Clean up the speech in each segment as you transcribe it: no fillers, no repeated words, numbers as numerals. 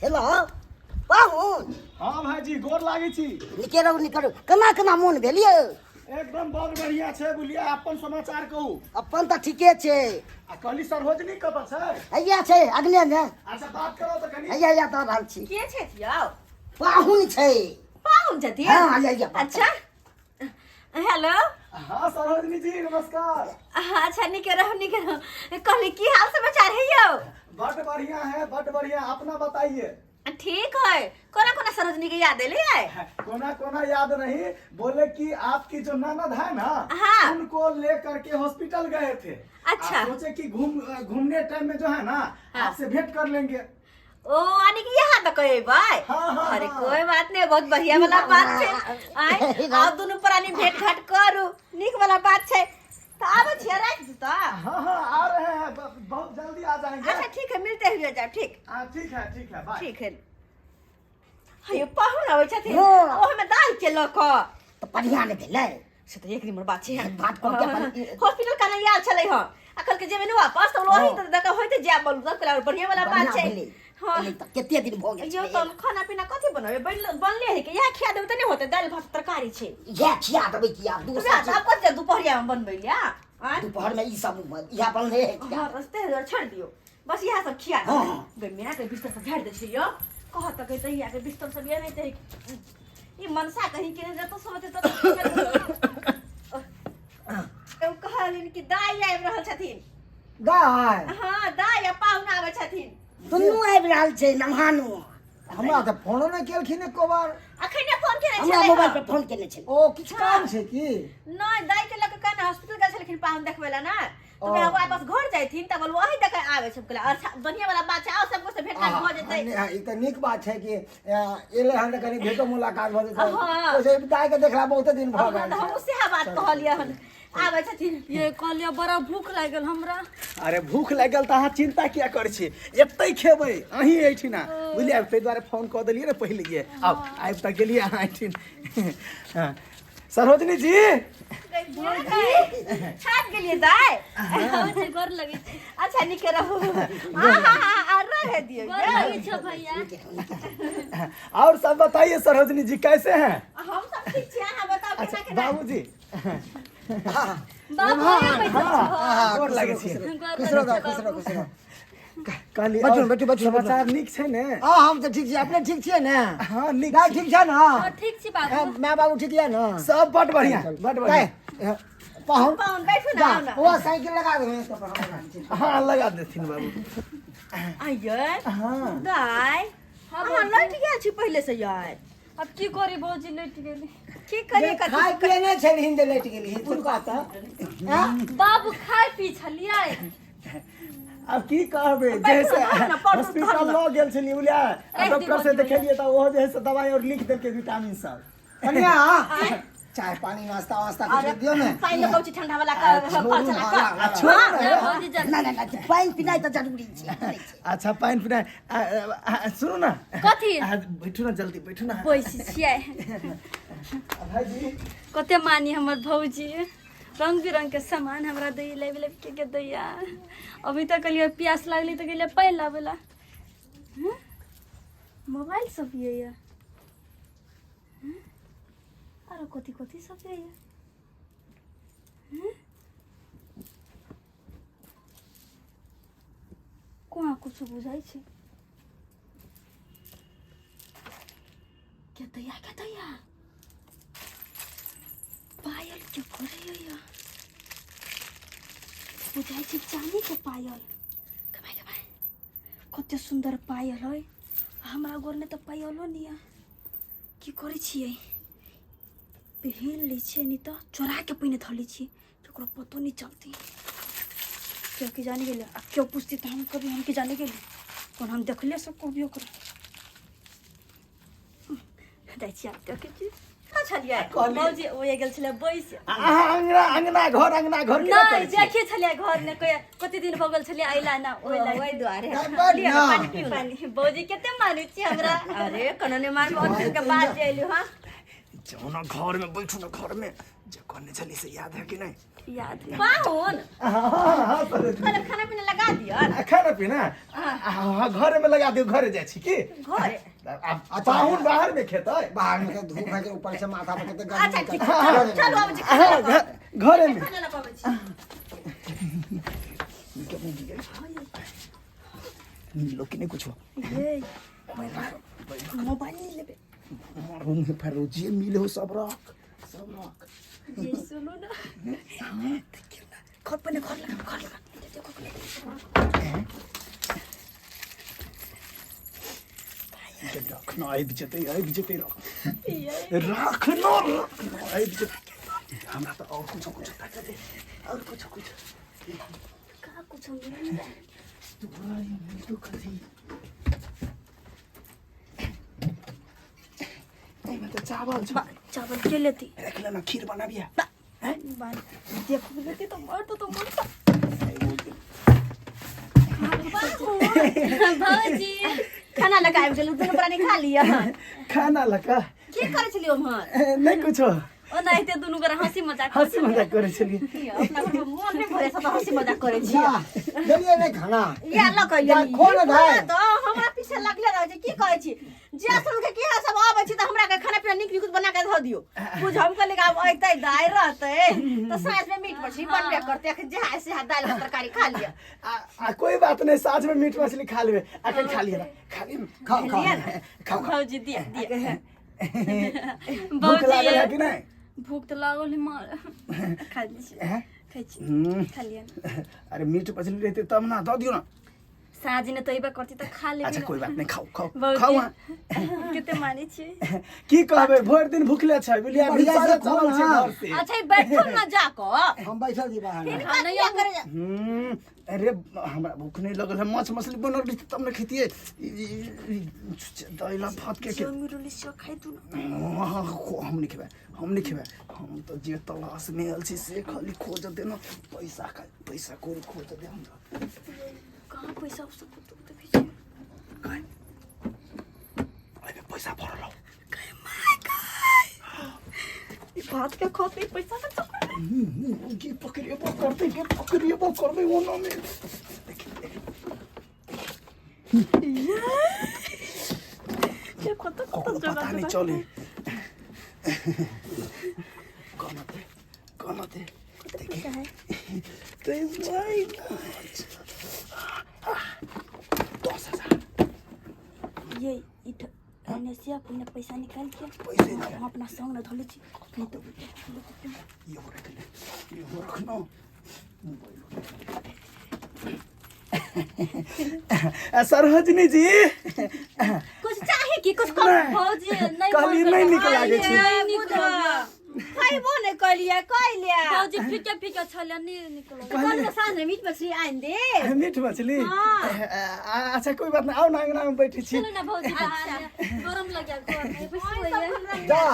Hello पाहुन। हाँ भाईजी, गोर लागै छी। निके रहू, निके रहू। केना केना मोन भेल यौ? एकदम बड़ बढ़िया छै बुझलियै। अपन समाचार कहू। अपन तऽ ठीके छै। आ कहली सरोजनी कतऽ छै? हैया छै अगने मे। अच्छा बात करो तऽ कनी। हैया हैया दऽ रहल छी। के छथि यौ? पाहुन छै। पाहुन छथिन? हाँ, हैया हैया बात। अच्छा हेलो। हाँ सरोजनी जी नमस्कार। अच्छा निके रहू, निके रहू। कहली की हाल समाचार है यौ? बड बढ़िया है, बड बढ़िया। अपना बताइए। ठीक है। कोना कोना सरोजनी के याद एले है? कोना कोना याद नहीं, बोले कि आपकी जो ननद है ना, हाँ। उनको ले करके हॉस्पिटल गए थे। अच्छा। आप सोचे कि घूमने टाइम में जो है ना, हाँ। आपसे भेंट कर लेंगे। ओ यानी कि यहाँ तक अयबै? हाँ, हाँ, अरे हाँ। कोई बात नहीं, बहुत बढ़िया वाला बात छै। आय आउ दुनू प्राणी भेंट घाट करू, नीक वाला बात छै। तऽ आबै छियै, राखि दू तऽ। हाँ हाँ आ रहे हैं, बहुत जल्दी आ जाएंगे। अच्छा ठीक है, मिलते हुए जाए। ठीक। हाँ ठीक है, ठीक है, बाय। ठीक है। हयो पाहुन आबै छथिन। हाँ। ओ हमे दाल के लऽ कऽ। तऽ बढ़िया नहि भेलै? से तऽ एक नंबर बात छै। बात कऽ के अपन हॉस्पिटल काने आयल छलै हँ, आ कहलकै जेबै ने वापस तऽ वही तऽ दऽ होइते जायब। बोलू तऽ कहलकै बढ़िया वाला बात बढ़िया छै। भेलै। हाँ। एलै तऽ कते दिन भऽ गेल यौ छलै। तऽ खाना पीना कथी बनबै? बनले है कि इएह खिया देबै तऽ नहि होतै? दालि भात तरकारी छै। इएह खिया देबै कि आब दोसर वएह चीज? आब कथी दुपहरिया मे बनबै ले आँय? दुपहर में ई सब इएह बनले है खिया। हाँ रस्ते है, छोड़ दियौ, बस इएह सब खिया हाँ। देबै। गै माय के बिस्तर सब झाड़ि दै छै यौ। कहत तऽ कहै तहिया के बिस्तर सब एनाहिते है। ई मनसा कहीं के जतऽ सब हेतै ततऽ कहलिन कि दाइ आबि रहल छथिन। दाइ? हाँ दाइ आ पाहुन आबै छथिन। दुनू आबि रहल छै नमहानु। हमरा तऽ फोनो नहि केलखिन एको बार। अखने फोन केने हमरा छलै मोबाइल हँ। पर फोन केने छलै। ओ किछु काम छै की? नहि, दाइ के लऽ कऽ कने हॉस्पिटल गेल छलखिन पाहुन देखबै लए ने, तऽ ओ। वएह वापस घर जाइथिन तऽ बोलू अही देखै आबै छै। कहलियै अच्छा बढ़िआँ वाला बात छै, आओ सबको से भेंट घाट भऽ जेतै। आ, ई तऽ नीक बात छै कि एलै हन तऽ कनि भेटो मुलाकात भऽ जेतै। हाँ। ओइसे दाइ के देखला बहुते दिन भऽ हाँ, गेल तऽ छै। हमहूँ सएह बात कहलियै हन, आबै छथिन। ये कहलियै बड़ा भूख लागल हमरा। अरे भूख लागल तऽ अहाँ चिंता किया करै छी, एतै खेबै अहीं एहिठिना, बुझलियै? ताहि दुआरे फोन कऽ देलियै ने पहिलिये। आब आबि तऽ गेलियै अहाँ एहिठिन। हाँ। सरोजनी जी। छाप गेलियै दाइ। भौजी गोर लगै छी। अच्छा नीके रहू। हाँ हाँ हाँ रहे दियौ। गोर लगै छौ भैया। और सब बताइए सरोजनी जी, कैसे हैं? हम सब ठीक छी, अहाँ बताउ केना अच्छा केना? बाबूजी। बाबू ये बैठल हाँ, छौ। गोर लागै छी। गोर खुश रहो लगै खुश छौ रहो बाबू। खुश रहो। कहली बैठू, और बैठू, बैठू, समाचार नीक छै ने? हाँ हम तऽ ठीक छी, अपने ठीक छियै ने? हाँ नीक दाइ छी। ठीक छै ने? हाँ, ठीक छी बाबू। माय बाबू ठीक यऽ ने? सब बड बढ़िया, बड बढ़िया। दाइ, पाहुन पाहुन बैठू ने, जा, आउ ने। ओ साइकिल लगा दे तऽ पर हम छी। हाँ लगा देथिन बाबू। आइये हाँ। दाइ हाँ, अहाँ लौट गेल छी पहिले से यार। अब की करी भौजी, लौट गेली। की करिए? जे खाय पिए नहि छलहिन जे लटि गेलही तू कहत आँ? बाबू खाय पी छलियै। अब की कहबै, बैठू जैसे ने, बैठू ने, पढ़ू, हॉस्पिटल पढ़ू। लऽ गेल छलियै बुझलियै, आ राखि डॉक्टर दियौ से भौजी। देखेलियै तऽ ओहो जे है से दवाई और लिख देलकै विटामिन सब। कनिया चाय पानी नाश्ता वास्ता कुछ दियौ ने। पानि लऽ कहै छी ठंडा वाला कल चला कऽ। छोड़ू ने। जा भौजी जा। ना ना ना, पानि पिनाइ तऽ जरूरी छै, नहि छै। अच्छा पानि पिनाइ सुनू ने। कथी? बैठू ने, जल्दी बैठू ने। बैस छियै। भाईजी कते मानी हमर भौजी, रंग बिरंग के सामान हमरा दैया, लाबि लाबि के के दैया। अभी तक कहलियै प्यास लागलै तऽ गेलियै पानि लाबै ला। हँ? मोबाइल सब ये या आरो कथी कथी सब ये हँ? कोना कुछो बुझाइ छै। के दैया, के दैया पायल के करैया, बुझाइ छै चानी के पायल। कमाइ कमाइ कते सुन्दर पायल है। हमरा घरमे तऽ पायलो नहि यऽ। की करै छियै, पहिन लै छियै, नहि तऽ चोराके पहिने धऽ लै छियै, ककरो पतो नहि चलतै। केओ की जाने गेलै? आ केओ पुछतै तऽ हम कभी हम की जाने गेली, कोन हम देखले सब कभी ओकरा जाइ छी। आब देखै छी। कतऽ छलियै? कहली भौजी ओ गेल छलै बैस। अहाँ अंगना अंगना घर अंगना घर केना नहि करै छियै? देखे छलियै घर ने कोई, कते दिन भऽ गेल छलियै अइला ना, ओहि ओ, लागि। ओहि दुआरे। दाइ, बैठ लिअ ना। ने, पानि पिउ ने। पानि। भौजी कते मानै छी हमरा। अरे कोनो नहि मानब, बहुत दिन के बाद जे एलहुँ हँ। जाउ ने घर में, बैठू ने घर में। जे कहने छली से याद है कि नहीं? याद है। पाहुन हाँ हाँ सर। खाना खाना पीना लगा दियो। आ, खाना पीना हाँ घरे में लगा दियो, घरे जाइ छी की घरे? आ, पाहुन बाहर में खेतै। बाहर में के धूप है के ऊपर से माथा पर के गर्मी अच्छा ठीक के- छै, चलू आबै छी। हाँ, घरे में खाना लगाबै छी। मिलो कि नहीं कुछ? ये मोबाइल नहीं लेबे। रूम में फिर जे मिले हो सब रख, सब रख। ये सुनो ना, देखियो ना, घर पर घर लगा, घर लगा, देखो रखना आबि जेतै, आबि जेतै, रख रखना रखना आबि जेतै। हमरा तऽ और कुछो कुछो ताकि दे, और कुछो कुछो। का कुछ नहीं। तोरा ई मिलतो कथी? एहिमे तऽ चावल छौ। चावल के लेती? रख लेना, खीर बनाबिया। देखो लेती तो मर तो मर। भौजी खाना लगा आबि गेलहुँ, दुनू प्राणी खा लिअ। खाना लगा की करै छलियै उम्हर? नहि कुछो। ओनाहिते दुनू गोरा हंसी मजाक। हँसी मजाक करै छलियै। अपना घरमे मोन नहि भरै छै तऽ हँसी मजाक करै जा, छियै। देलियै नहि खाना? या लऽ कऽ जा, एलियै। खो ने दाइ। तऽ हमरा पीछे लगले रहै छै। की कहै छी जे सुन के की सब आबै छी तऽ हमरा के खाना पीना नीक नीक बना के धऽ दियौ। बुझ हम कहलियै कि आब अयतै दाइ रहतै तऽ साँझ मे मीट मछली बनबे करतै, अखन जे है से दालि भात तरकारी खा लिअ। आ कोई बात नहीं, साँझ में मीट मछली खा लेबे। अखन खा लिअ, खा लिअ। खाओ खाओ। लिअ ने। खाओ खाओ। भौजी दिया दिया। भूख लागल है कि नहीं? भूख तो लागल है मार, खा ली छी। हैं? खाइ छी। हम्म। खा लिअ। अरे मीट मछली रहते तब ना, दऽ दियौ ना। साँझ ने तो अइबा करती तऽ खा लेबी। अच्छा कोई बात नहीं, खाओ खाओ। भौजी। खाओ अहाँ। कते मानै छियै। की कहबै, भरि दिन भूखले छै बुझलियै, बढ़िया से भिनसरे खाओ चलल छै ना। घर से। अच्छा ई बैठू ने जा कऽ। हम बैठल छी बाहर में। हिनका किया करे जा- अरे हमरा भूख नहीं लगल है, माछ मछली बनल रहितै तब ने खेतियै। दैला भात के जो मिरोली से खाइ तू ना। हम नहीं खेबै, हम नहीं खेबै। हम तऽ जे तलाश में आयल छी से खाली खोज दे ना पैसा का, पैसा कोरी खोज दे हमरा। कहाँ पैसा सब कुछ देखै छियै। काय एहिमे पैसा भरल हौ? ई भात के खतै पैसा के चक्कर में। के पकड़ेबो करतै, के पकड़ेबो करबै ओना में। देखी देखी। ये कत कत ककरो जगह पता नहीं जगह। चले। कौन होते, कौन होते? पैसा है। ते भाई 10,000। ये इठ एने से अपने पैसा निकाल के पैसे निकाल। हम अपना संग न धले छी नहीं तो। यो रख ले, यो रखना। सरोजनी जी। कुछ चाही की कुछ कम? नहीं। भौजी नहीं। कहली नहीं नीक लागै छै। नहीं नीक लागल। खैबो नहि कहलियै कहलियै। भौजी फीका फीका छलै, नहीं निकल। कहलियै साँझ मे मीट मछली आनि दे। मीट मछली? हाँ। अच्छा कोई बात नहीं, आओ ना अंगना में बैठी छी। चलो ना भौजी, बाहर में गरम लग गया घर में बैसू। जा,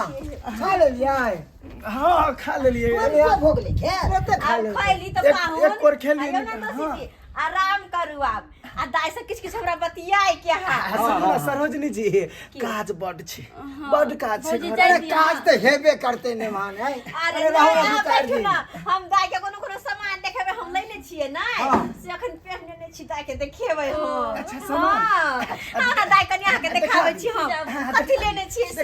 खा लेलियै? हाँ खा लेलिए। कोन भोग ले खेत? कते खा आब लेलियै? खैली तऽ एक- पाहुन एक कोर खेलियै आइयो नी- ने हाँ। दोषी जी, आराम करू आब आ दाइ से किछु किछु हमरा बतियाइ के अहाँ। सुनू ना सरोजनी जी, काज बड छै, बड काज छै भौजी घर। जाइ अरे दिअ। काज तऽ हेबे करतै ने मान है। अरे अरे रहू नहि, दू आब चारि बैठू दिन। ना, हम दाइ के कोनो कोनो सामान देखेबै, हम लैले छियै नै। हाँ। से अखन पहिने नै छी, दाइ के देखेबै हम। अच्छा, सामान? हाँ हाँ ना दाइ, कनि अहाँके देखाबै छी हम कथी लेने छियै से।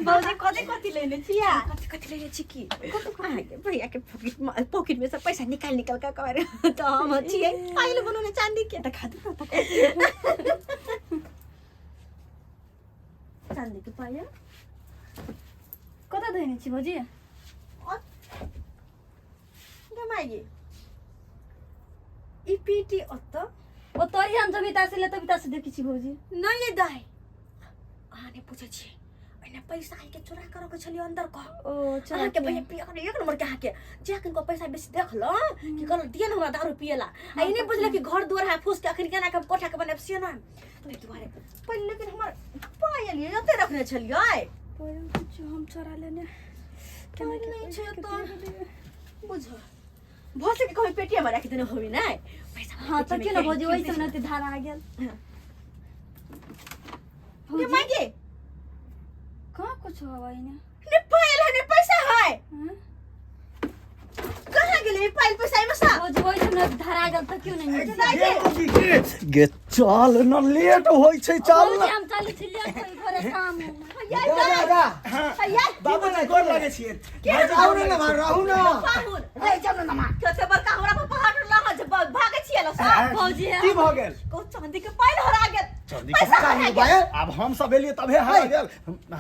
भौजी कथी कथी लेने छियै? कथी कथी लेने छी की? अहाँके भैया के पॉकेट पॉकेट में से पैसा निकाल निकाल के करे तऽ हम छियै पायल बनौने चांदी के। देखा दू ना, देखा। चांदी के पायल कतऽ धोने छी भौजी? गमाइए ई पेटी ओतऽ। ओतऽ हम जब से ले तबिता से देखै छी भौजी। नहीं ये दाइ, अहाँ नहि पूछै छियै, ओहिना पैसा के चोरा कर रखै छलियै अंदर कऽ। ओ अहाँके भैया पिया एक नंबर के, अहाँके जे अखन को पैसा बेसी देखलो कि कहल दिए ने हमरा दारू पियला आ ई नहि बुझल कि घर दुआर है फूस के अखन केना के हम कोठा के बनायब से ना, ताहि दुआरे पहिले। लेकिन हमर पायल ये ओतै रखने छलियै। पायल कुछ हम चोरा लेने केना के नहि छै पैसा ओतऽ। के बुझ भऽ सके कहीं पेटिया में राखि देने होबी नै पैसा। हाँ तऽ केना भौजी ओहि सब ने धार आ गेल। के मांगे? कहाँ कुछ हवा ने। ने पायल है ने पैसा है। ये कहाँ गेलै पायल पैसा एमे सा भौजी ओहि ठाम धरा गेल तऽ क्यों नहीं गे मौगी गे गे चल न लेट होइ छै चल भौजी न हम चली छी लेट होई घरे काम जा जा जा हाँ, ये बाबूजी गोर लागै छियै रहू ने मार रहू ने पाहुन रहि जाउ ने नमा कते बड़का हमरा पर पहाड़ लह जे भागै छियै ल सब भौजी की भऽ गेल को चांदी के पायल हरा गेल चांदी के पैसा हरा गेल पायल आब हम सब एलियै तबे हरा गेल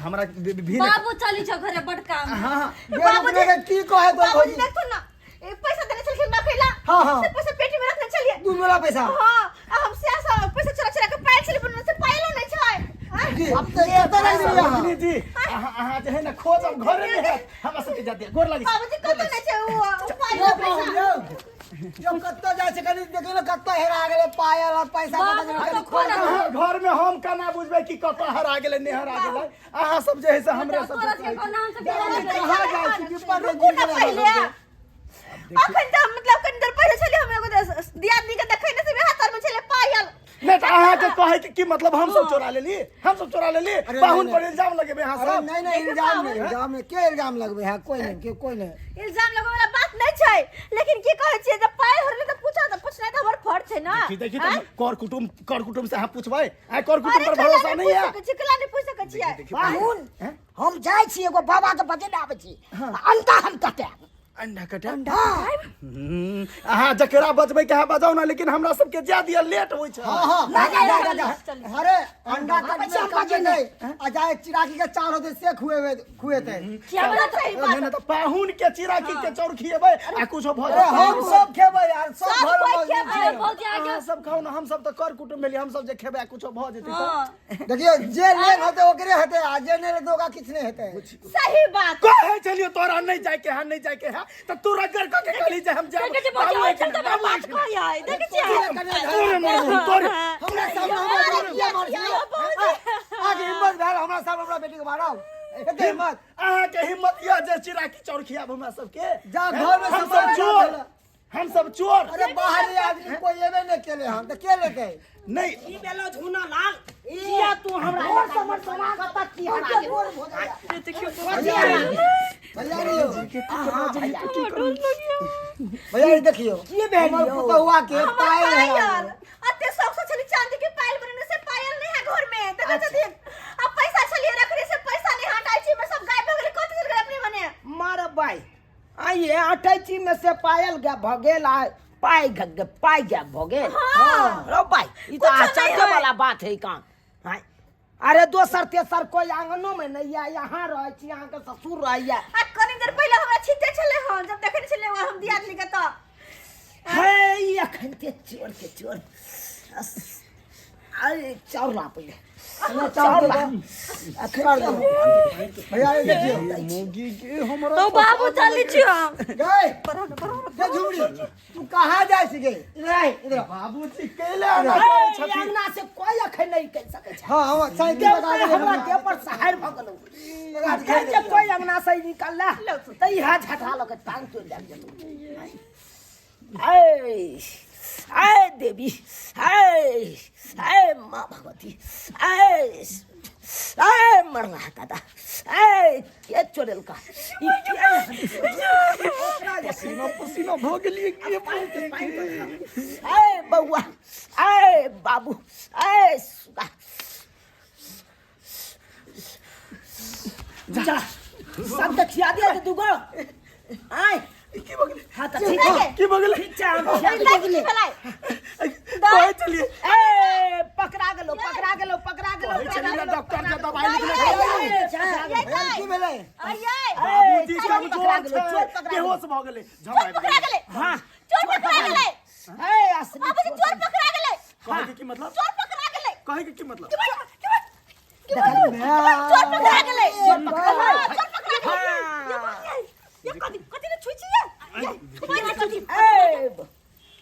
हमरा भी बाबू चली छौ घरे बड़ काम हाँ हाँ बाबूजी के की कहे तो बाबूजी भौजी देखो ना ए पैसा देने छलखिन रखैला हाँ, हाँ। से पैसा पेटी में रखने छलियै दू मेरा पैसा हाँ आ हम से सब पैसा चोरा चोरा के पायल छलियै पर से पायलो नहीं छै हाँ? जी अब तो ये तो नहीं दिया सरोजिनी जी अहाँ अहाँ जे है ना खोज अब घरे में है हमरा सबके जा दिया गोर लागै छी। बाबूजी कतौ नहीं छै उ पायल यो पैसा बाबू यो कत्तो जाइ छै कनी देखियौ ने कत्तो हेरा गेलै पायल और पैसा बाबू, कतऽ गेलै, तो खोल अहाँ घर में हम केना बुझबै कि कतऽ हरा गेलै नहि हरा गेलै अहाँ सब जे है से हमरा सब तोरा सबके कोना हम सब कहाँ जाइ छी विपर रुकू ना पहिले अखन तऽ मतलब कनि देर पहिले छलियै हम एगो दियादनी के देखै ने से हाथ में छलै पायल नहि तऽ अहाँके कहै के की मतलब हम सब चोरा लेली हम सब चोरा लेली अरे पाहुन नहीं, पर इल्जाम लगेबै अहाँ अरे सब नहीं नहीं इल्जाम नहीं इल्जाम नहीं के इल्जाम लगबे है कोई नहीं के कोई नहीं इल्जाम लगबै वाला बात नहीं छै लेकिन की कहै छियै जब पायल हरले तऽ पूछा तऽ पूछनाइ तऽ हमर फर्ज छै ना देखी देखी तऽ कर कुटुम कर कुटुम से अहाँ पूछबै आइ कर कुटुम अरे पर कला भरोसा नहि नहीं है पूछि सकै छियै कला नहि पूछि सकै छियै पाहुन हम जाइ छी एगो बाबा के बजेने आबै छी अंडा हम कटायब अंडा कटा हाँ अहाँ जकरा बजबै के अहाँ बजाउ ना लेकिन हमरा सबके जा दिअ लेट होइ छै हाँ हाँ नहीं, नहीं, जा, जा, नहीं, जा। अरे अंडा बाबा कटने जी, हम कटने बजे नहीं आ जाए चिरागी के चार होते से खुएबे खुएते क्या बना सही नहीं बात नहीं तऽ पाहुन के चिराकी के चाउर खिएबै आ कुछो भऽ अरे हम जेतै सब खेबै यार सब सब घर कोइ में खेबै। अरे भौजी आगे अहाँ सब खाउ ना हम सब तऽ कर कुटुम भेलियै हम सब जे खेबै आ कुछो भऽ जेतै तऽ हाँ देखियो जे लेन होते ओकरे हेतै आ जे नहीं लेते ओकरा किछु नहीं हेतै सही बात कहै छलियै तोरा नहीं जाय के है नहीं जाय के है तऽ तू रगड़ कऽ के कहली जे हम जायब देखै छियै भौजी बाबू ओहि ठाम एहिठिना, तऽ हमरा बाबू बात एहिठिना। कहै देखै छियै तोरे मरबू तोरे हमरा सामने हमरा बेटी किया मारै छी आगे हिम्मत भेल हमरा सामने हमरा बेटी के मारब एते हिम्मत अहाँके हिम्मत यऽ जे चिराकी चाउर खियाब हमरा सबके जा घर में हम सब सब चोर हम सब चोर अरे बाहरी आदमी कोई एबे नहीं केले हम तऽ के लेतै नहीं की भेलो झूना लाल किया तू हमरा और समर समा कत की हरा गेल भैया रे भैया रे देखियो की भेल हमर यौ? पुतहुआ के हमर पायल है पायल अते शौक से छली चांदी के पायल बनेने से पायल नहीं है घर में देखै छथिन अब पैसा छलिए रखने से पैसा नहीं हटाइ छी में सब गायब भऽ गेलै कथी चल गेलै अपने मने मार भाई आइए अटैची में से पायल गया भऽ गेल आ पाइ पाइ गायब भऽ गेल हाँ। रौ भाई ई तऽ कुछो नहीं आश्चर्य है। वाला बात है काम हाँ अरे दोसर तेसर कोई आंगनो में नहीं है यहाँ रहै छी अहाँके ससुर रहैया आ कनी देर पहिले हमरा छिटे छलै हन जब देखने छलै हम दियादनी के तऽ हे ई अखन के चोर के चोर अरे चाउर ला पहिले चाउर ला अखन भैया ये देखियो मोगी के हमरा तो बाबू चली छी हम गए गे झुमरी तू कहाँ जाइ छी गे इधर आइ इधर आ। बाबूजी कैला एना करै ए, छथिन अंगना से कोई अखन नहीं कहि सकै छै हाँ हम साइकिल लगा देह दे हमरा देह पर सहार भऽ गेलौ अखन जे कोई अंगना से निकलला तऽ इहा झटहा लऽ के टांग तोड़ि देल जेतौ ऐ ऐ देवी ऐ ऐ माँ भगवती ऐ ऐ मरला दादा ऐ के चोरेलका ई के पसीना पसीना भऽ गेलियै के ऐ बौआ ऐ बाबू ऐ सुगा जा सबके खिया दिया के दूगो आय की भऽ गेलै हाँ तऽ ठीक है की भऽ गेलै ठीक छै हम खिया दियै। कहै छलियै ए पकड़ा गेलो पकड़ा गेलो पकड़ा गेलो कहै पकड़ा छलियै गेलो डॉक्टर के दवाई लिखने भैया की भेलै बाबूजी चोर पकड़ा कमजोर गेलो, चोर छै पकड़ा गेलो। बेहोश भऽ गेलै झम आबि पकड़ा गेलै गेलै हाँ चोर पकड़ा गेलै ए असली बाबूजी चोर पकड़ा गेलै कहै के की मतलब चोर पकड़ा गेलै कहै के की मतलब चोर पकड़ा गेलै चोर पकड़ा हाँ, चोर पकड़ा गेलै ये बात है ये कथी कथी ने छुई छी ये छुई छी कथी ए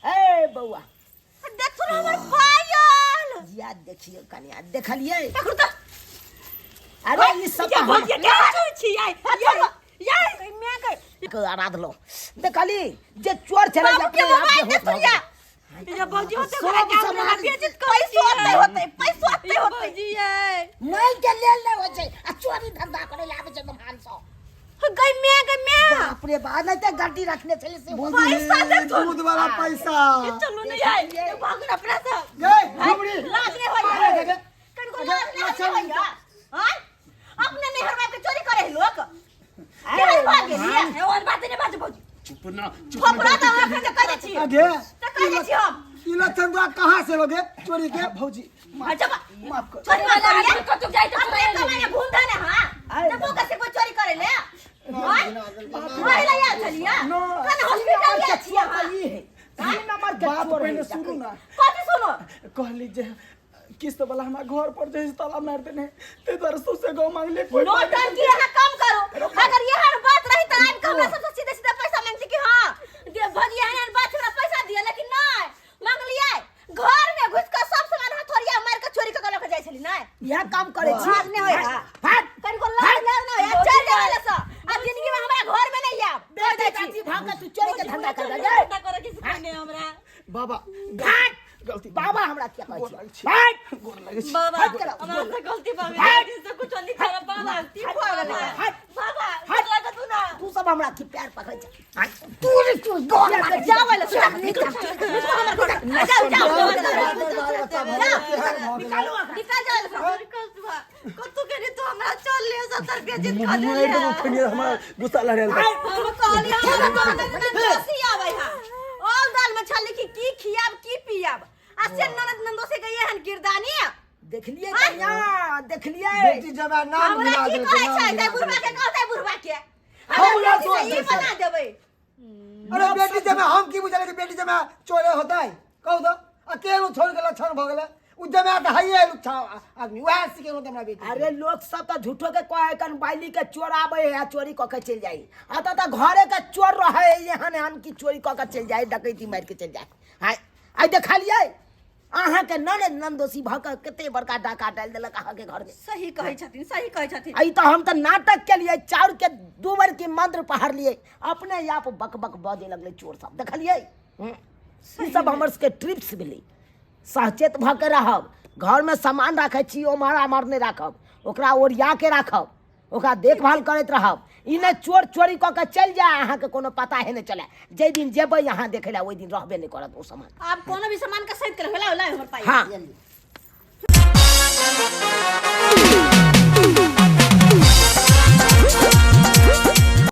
ए बौआ देखो ना हमर पायल या देखियो कनिया देखलिए पकड़ू तो अरे ई सब ये भौजी के छुई छी ये ये ये मैं गई के आराधलो देखली जे चोर छलै बाबू के अपने आप मोबाइल बेहोश देखो भऽ या गेलै। ये भौजी होते सब घरे के समाज- हमरा बेइज्जत करै पैसो होते होते पैसो होते होते नहीं के लेल नहीं होइ छै आ चोरी धंधा करे ले आबै छै महान सब गई मैं गई मैं। बाप रे बाप, नहीं ते गड्डी रखने छली से। पैसा दे बुझी दूध वाला पैसा। चलू नहीं आए भागू ना अपना सब। गई घुमड़ी। लाज नहीं होई। अरे, गे। कनको लाज नहीं होई हां, अपने नैहर बाप के चोरी करे लोक केहन भाग गेलिए? और बात नहीं बाजू भौजी। चुप ना, चुप। थोपड़ा तो अखन से कह दै छी। अगे। त कह दै छी हम। ई लक्षण तोरा कहाँ से लोगे चोरी के? भौजी अच्छा माफ कर। चोरी वाला आदमी कतौ जाय त अपने कमाई में घूम धने। हां, त बोका से कोई चोरी करे ले? हां, महिला या चलिया कन हॉस्पिटल या छिया? ई है तीन नंबर के बात चोर पहले है। सुनू ना। कथी सुनो? कहली जे किस्त वाला हमरा घर पर जे ताला मार देने, ते दुआरे सौंसे गाँव मांगले कोई नौटंकी अहाँ कम करो। अगर एहन बात रही त आबि के हमरा सबसे सीधे सीधे पैसा मांगती कि हाँ दे भौजी, एहन एहन बात छै, हमरा पैसा दिअ, लेकिन नहि मांगलियै, घर में घुसि कऽ सब सामान हथौड़िया मारि कऽ चोरी कऽ के लऽ कऽ जाइ छली। नहि इएह काम करै छी। लाज नहि होय। हट। कनिको लाज लाज नहि होय। चलि जाउ एतऽ सँ, आ जिंदगी में हमरा घर में नहि आयब। बेटी कहि दै छी। दादी भाग के तू चोरी के धंधा कर गए। करे के सिखने हमरा। बाबा हट। गलती। बाबा हमरा किया कहै गोर छी? लागै छी। हट। गोर लागै छी। बाबा हट करो। हमरा से गलती भऽ गेल, से कुछ नहीं करब बाबा। ठीक भऽ गेलै। हट। बाबा हट। लागत तू ना। तू सब हमरा की प्यार पकड़ै छै? तू रे तू गोर लागै छी। जाओ एले से निकल, हमर घर जाओ, जाओ जाओ, निकालू अखन। निकल जाओ एले से। कतौ के नहीं तू हमरा चल ले 70 रुपया जीत खा ले। मारि देबो खनिया, हमरा गुस्सा लग रहल बा। हम कहली हमरा तो ननद आबै हा ऑल दाल में छली कि की खियाब की पियाब, आ से ननद नंदोसी के एहन गिरदानी। देखलियै कन्या, देखलियै? बेटी जमा नाम हमरा मिला की देलकै, कहै नाम छै मिला ते बुढ़वा के देलकै। कहतै बुढ़वा के हम हमरा ना बेटी से सोच ई देबै। बना देबै। अरे बेटी जमा हम की बुझल कि बेटी जमा चोरे होतै? कहू तो अकेलो छोड़ के लक्षण भऽ गेलै। उ जमा तऽ हइए आदमी वएह सिखेलहुँ तऽ हमरा बेटी। अरे लोग सब तऽ झूठो के कहे कन बाइली के चोर आबै है आ चोरी कऽ के चलि जाइ, आ तऽ घरे के चोर रहे एहन एहन कि चोरी कऽ के चलि जाइ, डकैती मारि के चलि जाइ। आइ आइ देखलियै अहाँके ननद ननदोसी भऽ कऽ कते बड़का डाका डालि देलक अहाँके घरमे। सही कहै छथिन, सही कहै छथिन। आई तऽ हम तऽ नाटक केलियै, चाउर के दू बेर के मंत्र पढ़लियै, अपने आप बक बक बजे लगलै चोर सब। देखलियै? ई सब हमर सबके ट्रिप्स भेलै। सचेत भऽ के रहब। घरमे सामान राखै छी, ओम्हर आम्हर नहि राखब, ओकरा ओरिया के राखब, ओकरा देखभाल करैत रहब। ई नहि चोर चोरी कऽ के चलि जाय, अहाँके कोनो पता हे नहि चले। जाहि दिन जेबै अहाँ देखै लए, ओहि दिन रहबे नहि करत ओ सामान। आब कोनो भी सामान के सहित के रखला होला हमर पाई। हाँ।